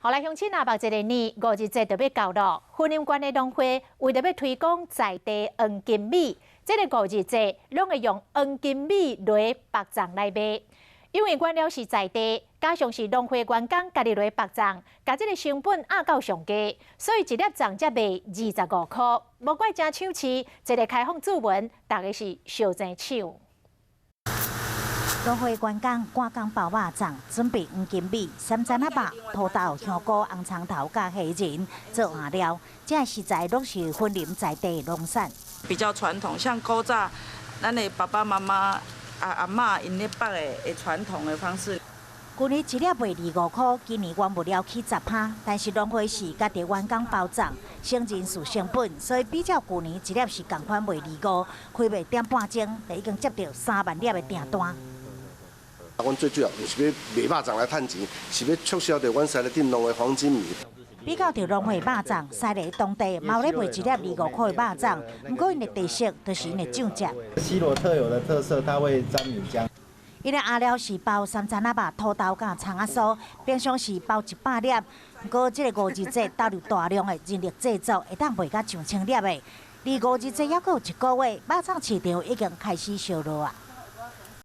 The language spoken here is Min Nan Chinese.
好來，鄉親啊，目一个年五日節就欲到囉。雲林縣的農會為著欲推廣在地黃金米，這个五日節攏會用黃金米來縛粽來賣。因為原料是在地，加上是農會員工家己來縛粽，共這个成本壓到上低，所以一粒粽才賣25箍。無怪誠搶市，一个開放注文，逐家是相爭搶。農會員工趕工包肉粽，準備黃金米、三層仔肉、土豆、香菇、紅蔥頭佮蝦仁做餡料，這食材攏是雲林在地農產。比較傳統，像古早，咱的爸爸媽媽、阿嬤𪜶咧縛的傳統的方式。舊年一粒賣25箍，今年原物料起10趴，但是農會是家己員工包粽，省人事成本，所以比較舊年一粒是仝款賣25，開賣點半鐘就已經接著3萬粒的訂單。阮最主要毋是欲賣肉粽來趁錢，是欲促銷著阮西螺鎮農的黃金米。比較著農會肉粽，西螺當地嘛有咧賣一粒25箍的肉粽，毋過𪜶的特色就是𪜶的醬汁。西螺特有的特色，它會沾米漿。𪜶的餡料是包三層仔肉、土豆佮蔥仔酥，平常時包100粒，毋過這个五日節投入大量的人力製作，會當賣到上千粒的。離五日節猶閣有一個月，肉粽市場已經開始燒熱啊！